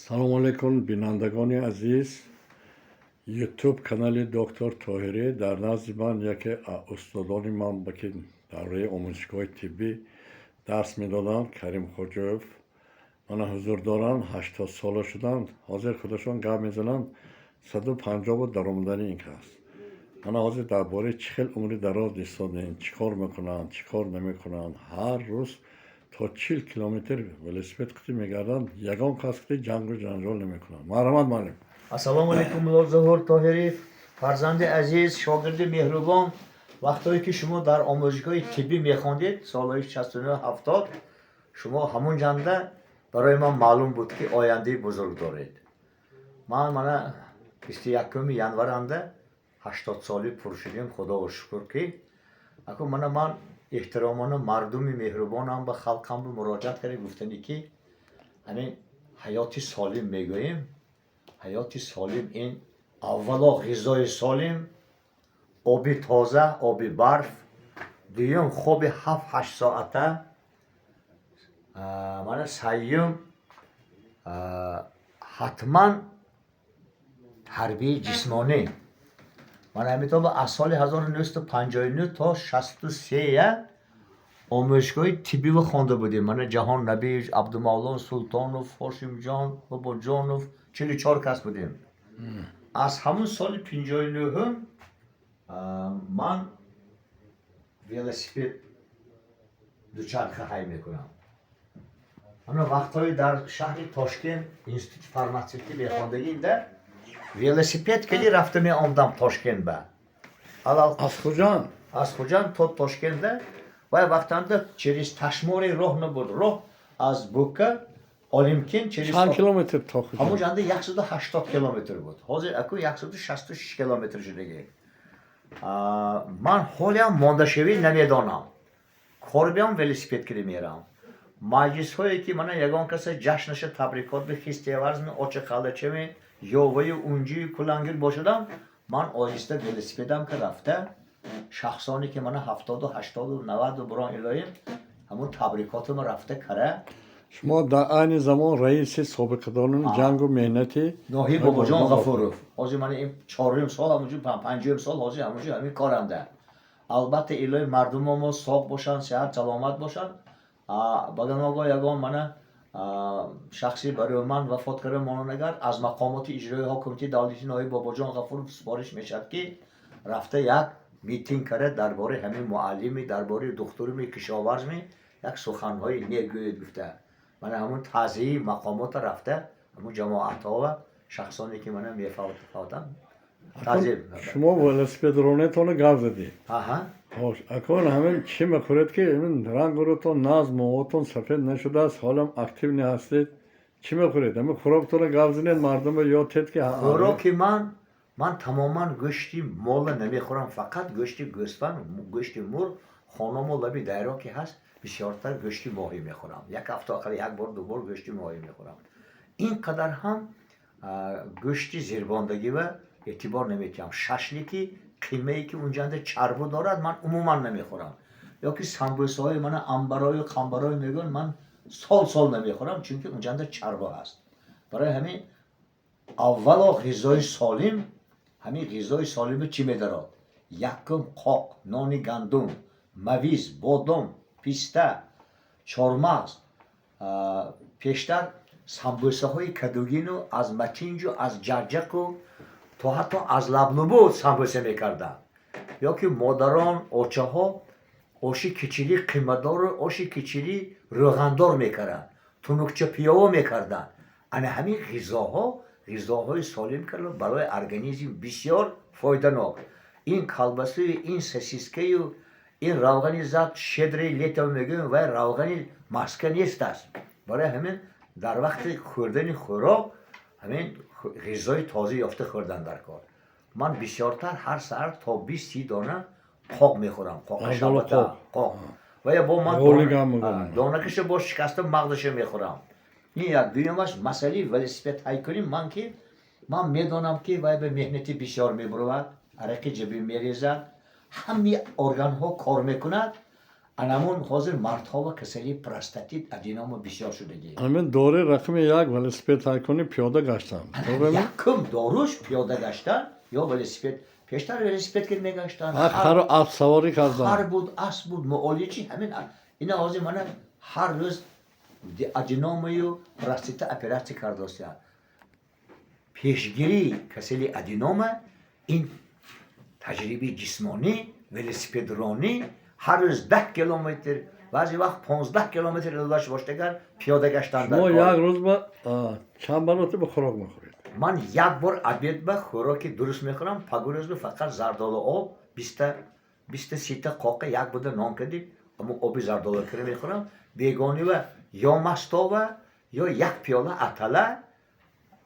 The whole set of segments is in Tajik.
Салому алайкум, бинандагони азиз. Ютуб канали доктор Тоҳирӣ. Дар назди ман яке аз устодони ман, ки давраи омӯзишгоҳи тиббӣ дарс медоданд, Карим Хоҷоев мана ҳузур доранд. 80 сола шуданд. Ҳозир худашон гап мезананд. 150 буд даромадани ин кас. Мана ҳозир дар бораи чӣ хел умри дароз истодем, чӣ кор мекунанд, чӣ кор намекунанд. Ҳар рӯз то 40 километр велосипед қити мегарданд, ягон кас қити ҷангу ҷанҷол намекунанд. Марҳамат, муаллим. Ассалому алайкум, мулло Зуҳур Тоҳирӣ, фарзанди азиз, шогирди меҳрубон. Вақтҳое ки шумо дар омӯзишгоҳи тиббӣ мехондед, солҳои 69, 70, шумо ҳамун ҷанда барои ман маълум буд, ки ояндаи бузург доред. Ман мана 21-уми январанда 80-солӣ пур шудем, худоро шукр, ки аку мана ман эҳтиромона мардуми меҳрубонам ба халқам ба муроҷиат карда гуфтане, ки ҳамин ҳаёти солим мегӯем. Ҳаёти солим ин аввало ғизои солим, оби тоза, оби барф, дуюм хоби 7-8 соата, мана сеюм ҳатман тарбияи ҷисмонӣ. Мана ҳаминтоб аз соли 1959 то 63 омӯзишгоҳи тиббиро хонда будем. Мана Ҷаҳон Набиевич, Абдумавлон Султонов, Ҳошимҷон Бобоҷонов, 44 кас будем. Аз ҳамун соли 59-ум ман велосипед, дучарха ҳай мекунам. Ана вақтҳои дар шаҳри Тошкент институти фарматсевтӣ мехондагида велосипед кали рафта меомдам Тошкент ба. Аз Хуҷанд? Аз Хуҷанд то Тошкентда. Вай вақтанда через Ташмори роҳ набуд. Роҳ аз Букка Олимкин через Чанд километр то Хуҷанд? Ҳамон ҷанда 180 километр буд, ҳозир аку 166 километр шудагӣ. Ман ҳолиам мондашавӣ намедонам, кор биям, велосипед кида мерам. Маҷлисҳое ки мана ягон каса ҷашнаша, табрикот би, хистеварзми, оча қалачами, ёваю унҷию кулангир бошадам, ман оҳиста велосипедам ки рафта, шахсоне ки мана 70-у 80-у 90-у бурон, илоҳим, ҳамун табрикотума рафта кара. Шумо дар айни замон раиси собиқадорони ҷангу меҳнати ноҳияи Бобоҷон Ғафуров. Ҳозир мана ин чорум сол ҳамунҷо, панҷум сол ҳозир ҳамунҷо ҳамин коранда. Албатта, илоҳи, мардумо мо соғ бошанд, сиҳат саломат бошанд. Баганогоҳ ягон мана шахси барои ман вафот карда монанагар, аз мақомоти иҷроии ҳокимияти давлатии ноҳияи Бобоҷон Ғафуров супориш мешавад, ки рафта як митинг карда, дар бораи ҳамин муаллими, дар бораи духтуруми, кишоварзми як суханҳои нек гӯед гуфта. Мана ҳамун таъзияи мақомота рафта, ҳамун ҷамоатҳова, шахсоне ки мана мефавтанд. Шумо велосипедронетонро гап задед. Аҳа. Хош, акун ҳамин чӣ мехӯред, ки ҳамин рангу рӯтон наз, мӯҳотон сафед нашудааст, ҳолам активный ҳастед? Чӣ мехӯред? Ҳамин хӯроктонро гап занед, мардумро ёд тед, ки Хӯроки ман тамоман гӯшти мола намехӯрам, фақат гӯшти гӯсфанд, гӯшти мурғ. Хонамо лаби дарё ки ҳаст, бисёртар гӯшти моҳӣ мехӯрам. Як ҳафта ақал як бор, ду бор гӯшти моҳӣ мехӯрам. Ин қадар ҳам гӯшти зирбондагива эътибор наметиҳам. Шашлики, қимае ки унҷанда чарбу дорад, ман умуман намехӯрам. Ё ки самбӯсаҳои мана амбарою қамбарою мегӯянд, ман сол сол намехӯрам, чунки унҷанда чарбу ҳаст. Барои ҳамин аввало ғизои солим. Ҳамин ғизои солими чӣ медарод? Якум қоқ, нони гандум, мавиз, бодом, писта, чормағз. Пештар самбӯсаҳои кадугину аз матинҷу аз ҷаҷаку то ҳатто аз лаблубу самбӯса мекарданд. Ё ки модарон, очаҳо оши кичирӣ қимадору оши кичирӣ рӯғандор мекарданд, тунукча пиёво мекарданд. Ана ҳамин ғизоҳо ғизоҳои солим карда, барои организм бисёр фоиданок. Ин колбасаю, ин сосискаю, ин равғани зад, «щедрое лето» мегӯем, вай равғани маска нест аст. Барои ҳамин дар вақти хӯрдани хӯрок ҳамин ғизои тоза ёфта хӯрдан дар кор. Ман бисёртар ҳар саҳар то 20-30 дона қоқ мехӯрам, қоқ, қоқ ва я бо ман донакаша бо шикаста мағзаша мехӯрам. Ин як. Дуюмаш, масъалаи велосипед ҳай кунем. Ман ки ман медонам, ки вай ба меҳнати бисёр мебуровад, арақи ҷабин мерезад, ҳамаи органҳо кор мекунад. Анамон ҳозир мардҳо ва касалии простатит, аденома бисёр шудагӣ. Ҳамин дори рақами як велосипед ҳайкунӣ, пиёда гаштан. Якум доруш пиёда гаштан ё велосипед. Пештар велосипед ки мегаштанд. Хару асп саворӣ кардан. Хар буд, асп буд, муолиҷи ҳамин. Ина ҳозир мана ҳар рӯз аденомаю простита оператсия кардостиянд. Пешгирии касали аденома ин таҷрибаи ҷисмонӣ, велосипедронӣ, ҳар рӯз 10 километр, баъзе вақт 15 километр илоҷ бошад агар пиёда гаштан. Шумо як рӯз ба чанд маротиба хӯрок мехӯред? Ман як бор обед ба хӯроки дуруст мехӯрам, пагоҳ рӯз фақат зардолу об, биста сита қоқа як буда нон кардим, амо оби зардолу кира мехӯрам. Бегонива ё мастова, ё як пиёла атала,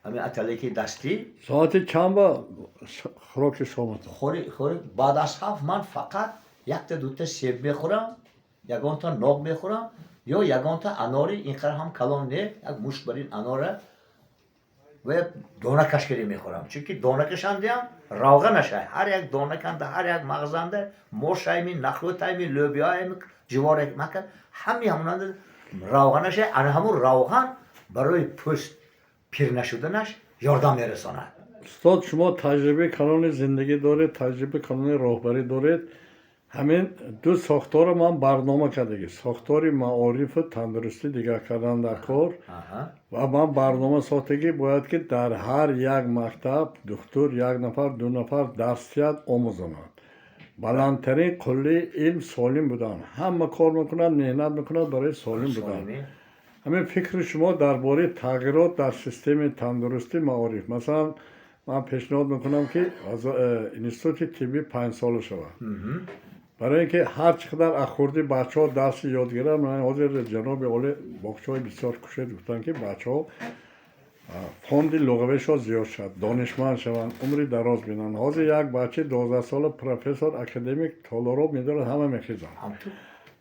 ҳамин атале ки дастӣ. Соати чанд ба хӯроки шоматон? Хӯри баъд аз 7 ман фақат якта дута себ мехӯрам, ягонта нок мехӯрам ё ягонта анори, ин қадар ҳам калон не, як мушт барин анора ва донакаш кире мехӯрам, чунки донакашандиам равғанашай. Ҳар як донаканда, ҳар як мағзанда мошайми, нахӯтайми, лӯбиёайми, ҷуворе мака, ҳами ҳамонанда равғанашай. Ана ҳамун равған барои пӯст пир нашуданаш ёрдам мерасонад. Устод, шумо таҷрибаи калони зиндагӣ доред, таҷрибаи калони роҳбарӣ доред. Ҳамин ду сохторро ман барнома кардагӣ, сохтори маорифу тандурустӣ дигар кардан дар кор. Ва ман барнома сохтагӣ, бояд ки дар ҳар як мактаб духтур як нафар, ду нафар дарс диҳад, омӯзонад. Баландтарин қуллаи илм солим будан. Ҳама кор мекунад, меҳнат мекунад барои солим будан. Ҳамин фикри шумо дар бораи тағйирот дар системаи тандурустӣ, маориф. Масалан, ман пешниҳод мекунам, ки институти тиббӣ 5-сола шавад, барои ин ки ҳар чӣ қадар аз хурдӣ бачаҳо дарси ёд гиранд. Ҳозир ҷаноби олӣ боғчаҳои бисёр кушед, гуфтанд, ки бачаҳо фонди луғавишон зиёд шавад, донишманд шаванд, умри дароз бинанд. Ҳозир як бачаи 12-сола профессор, академик, толоро медорад, ҳама мехезанд.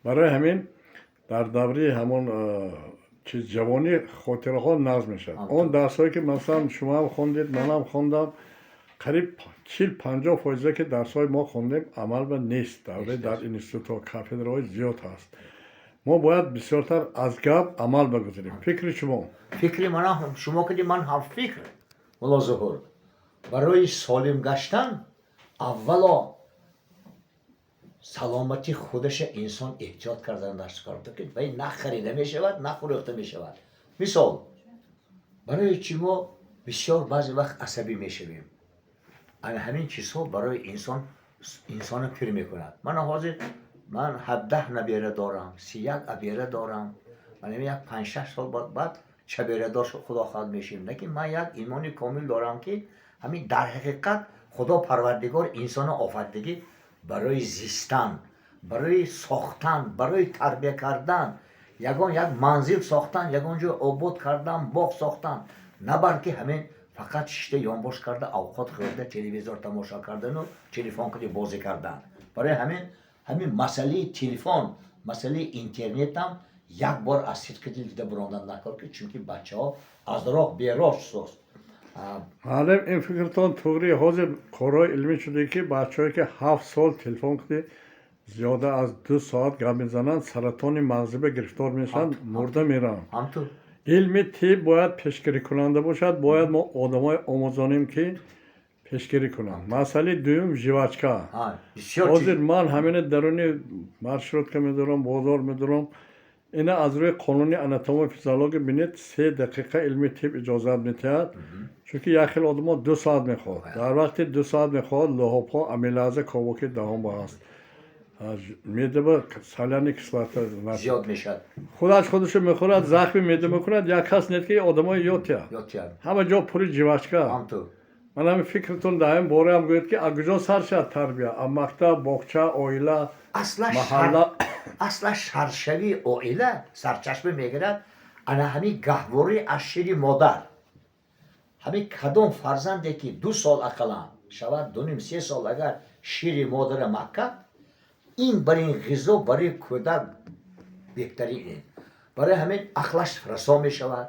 Барои ҳамин дар давраи ҳамон чиз ҷавонӣ хотираҳо нағз мешавад. Он дарсҳое ки масалан шумоам хондед, манам хондам, қариб 40-50 фоизе ки дарсҳои мо хондем, амал ба нест. Давраи дар институтҳо, кафедраҳои зиёд ҳаст. Мо бояд бисёртар аз гап амал багузарем. Фикри шумо? Фикри манам шумо киди ман ҳамфикр, мулло Зуҳур. Барои солим гаштан аввало саломати худаша инсон эҳтиёт кардан дар кор, ки вай на харида мешавад, на фурӯхта мешавад. Мисол, барои чӣ мо бисёр баъзе вақт асабӣ мешавем? Ана ҳамин чизҳо барои инсон инсонро пир мекунад. Мана ҳозир ман 17 набера дорам, 31 абера дорам. Ман як 5-6 сол баъд чаберадор, худо хоҳад, мешавем. Лекин ман як имони комил дорам, ки ҳамин дар ҳақиқат Худо Парвардигор инсонро офаридагӣ барои зистан, барои сохтан, барои тарбия кардан, ягон як манзил сохтан, ягон ҷой обод кардан, боғ сохтан, на балки ҳамин фақат шишта ёнбош карда, авқот хӯрда, телевизор тамошо кардану телефон кунӣ бозӣ кардан. Барои ҳамин ҳамин масъалаи телефон, масъалаи интернетам як бор аз сидқи дил дида бурондан накор, ки чунки бачаҳо аз роҳ бероҳ соз. Маълим, ин фикртон туғри. Ҳозир корҳои илмӣ шуда, ки бачаҳое ки 7 сол телефон кунӣ зиёда аз 2 соат гап мезананд, саратони мағзиба гирифтор мешаванд, мурда мераванд. Ҳамту. Илми тиб бояд пешгирикунанда бошад. Бояд мо одамое омӯзонем, ки пешгирӣ кунанд. Масъалаи дуюм жвачка. Ҳозир ман ҳамина даруни маршрутка медорам, бозор медорам. Ина аз рӯи қонуни анатомия, физиология бинед, 3 дақиқа илми тиб иҷозат медиҳад, чунки як хел одамо 2 соат мехоҳад. Дар вақти 2 соат мехоҳад, луҳобҳо, амилаза ковоки даҳон ба ҳаст, меъдаба соляный кислота зиёд мешавад. Худаш худашо мехӯрад, захми меъда мекунад. Як кас нет, ки одамои ёд тиҳад. Ҳама ҷо пури жвачка. Ман ҳамин фикртон дар ҳамин бораам гӯед, ки аз куҷо сар шавад тарбия? Аз мактаб, боғча, оила, маҳалла? Асла саршавии оила сарчашма мегирад ана ҳамин гаҳвораи аз шири модар. Ҳамин кадом фарзанде ки 2 сол, ақаллан шавад дуним, 3 сол, агар шири модара маккад, ин бар ин ғизо барои кӯдак беҳтарин. Ин барои ҳамин ақлаш расо мешавад.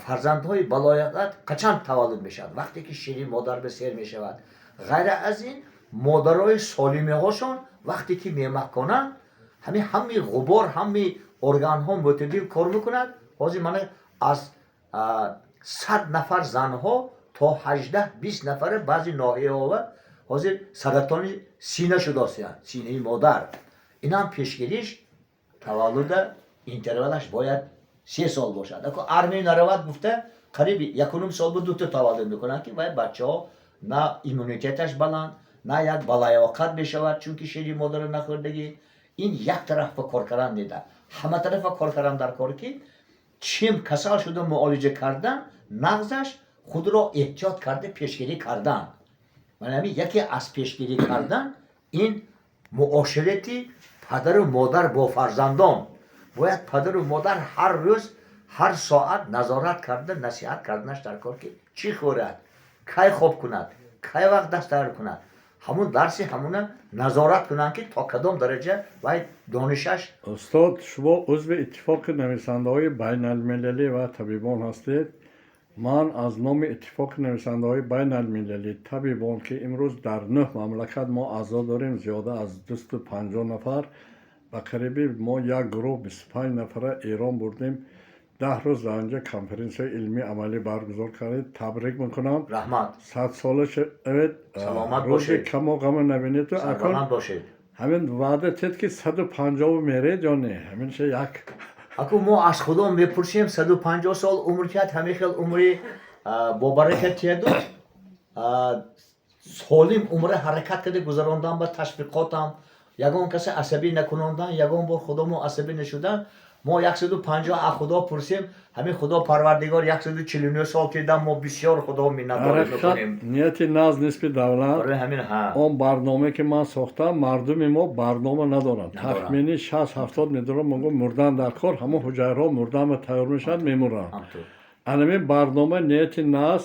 Фарзандҳои балояқат қачан таваллуд мешавад? Вақте ки шири модар ба сер мешавад. Ғайра аз ин, модарои солимиҳошон вақте ки мемакконанд. Ҳамин ҳамаи ғубор, ҳамаи органҳо мӯътадил кор мекунад. Ҳозир мана аз 100 нафар занҳо то 18-20 нафара баъзе ноҳияҳо ҳозир саратони сина шудосиянд, синаи модар. Инам пешгириш таваллуда интервалаш бояд 3 сол бошад. Ако армия наравад гуфта, қариб 1,5 сол бу дута таваллуд мекунанд, ки вай бачаҳо на иммунитеташ баланд, на як балаёқат мешавад, чунки шири модарро нахӯрдагӣ. Ин як тарафа кор кардан неда, ҳама тарафа кор кардан дар кор, ки чем касал шуда муолиҷа кардан нағзаш худро эҳтиёт карда пешгирӣ кардан. Мана ҳамин яке аз пешгирӣ кардан ин муоширати падару модар бо фарзандон. Бояд падару модар ҳар рӯз, ҳар соат назорат карда, насиҳат карданаш дар кор, ки чӣ хӯрад, кай хоб кунад, кай вақт даст тайёр кунад, ҳамун дарси ҳамуна назорат кунанд, ки то кадом дараҷа вай донишаш. Устод, шумо узви Иттифоқи нависандаҳои байналмилалӣ ва табибон ҳастед. Ман аз номи Иттифоқи нависандаҳои байналмилалӣ табибон, ки имрӯз дар нӯҳ мамлакат мо аъзо дорем, зиёда аз 250 нафар, ба қариби мо як гурӯҳ 25 нафара Эрон бурдем, 10 рӯз дар анҷа конференсияи илмии амалӣ баргузор кардед. Табрик мекунам. Раҳмат. Садсола шавед. Саломат рӯзи бошед. Камо ғама набинеду акун. Сарбаланд бошед. Ҳамин ваъда тед, ки 150 меред ё не? Ҳамин ша як. Аку мо аз Худо мепурсем, 150 сол умр тиҳад, ҳамин хел умри бобаракат тиҳаду солим умра ҳаракат карда гузарондан, ба ташвиқотам ягон касе асабӣ накунондан, ягон бор худомо асабӣ нашудан. Мо 150 аз Худо пурсем, ҳамин Худо Парвардигор 149 сол кидан, мо бисёр Худо миннатдорӣ мекунем. Нияти наз нисби давлат. Барои ҳамин ҳа. Он барномае, ки ман сохтам, мардуми мо барнома надоранд. Надоранд. Тахмини 60-70 медорам, мегӯ мурдан дар кор, ҳамон ҳуҷайраҳо мурдан ба тайёр мешаванд, мемуранд. Ҳамтур. Анамин барнома нияти наз.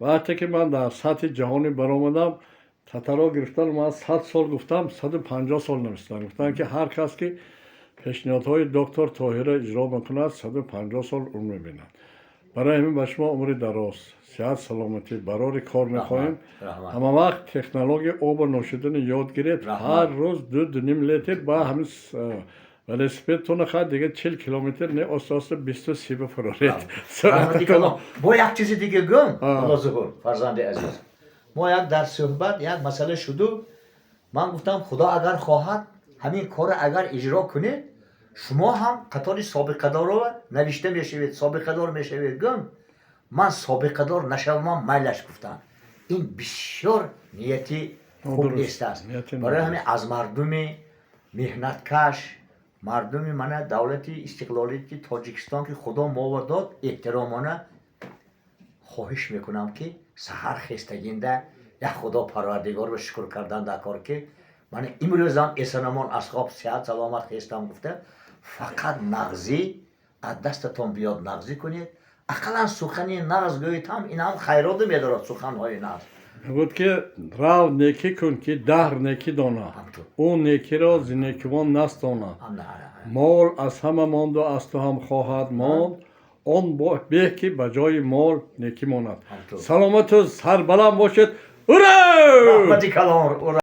Вақте ки ман дар сатҳи ҷаҳонӣ баромадам, татаро гирифтан, ман 100 сол гуфтам, 150 сол навистам. Гуфтам, ки ҳар кас, ки пешниҳодҳои доктор Тоҳира иҷро мекунад, 150 сол умр мебинад. Барои ҳамин ба шумо умри дароз, сиҳат, саломатӣ, барори кор мехоҳем. Раҳмат. Ҳама вақт технологияи обо нӯшидани ёд гиред. Раҳмат. Ҳар рӯз 2-2,5 литр ба ҳамин велосипедтона хай дига 40 километр не, оста оста 20-30 бифуроред. Раҳмати калом. Бо як чизи дига гӯм. А. Алло зуҳур, фарзанди азиз, мо як дар суҳбат як масъала шуду, ман гуфтам, Худо агар хоҳад, ҳамин корро агар иҷро кунед, шумо ҳам қатори собиқадорова навишта мешавед, собиқадор мешавед. Гӯм, ман собиқадор нашавам, майлаш, гуфтам. Ин бисёр нияти хуб Нодуруст. нест аст. Нияти Барои нодуруст. ҳамин аз мардуми меҳнаткаш, мардуми мана давлати истиқлолияти Тоҷикистон, ки Худо мова дод, эҳтиромона хоҳиш мекунам, ки саҳар хестагинда як Худо Парвардигорро шукр кардан дар кор, ки мана имрӯзам эсанамон аз хоб сиҳат саломат хестам гуфта, фақат нағзӣ аз дастатон биёд, нағзӣ кунед, ақаллан сухани нағз гӯед ҳам, ин ҳам хайроду медорад суханҳои нағз. Мегӯяд, ки рав некӣ кун, ки даҳр некӣ дона. Ҳамтур. Ӯ некиро зи некивон настона. Ҳам на, на, на. Мол аз ҳама монду аз ту ҳам хоҳад монд, он беҳ, ки ба ҷои мол некӣ монад. Ҳамтур. Саломату сарбаланд бошед. Ура! Раҳмати калон, ура!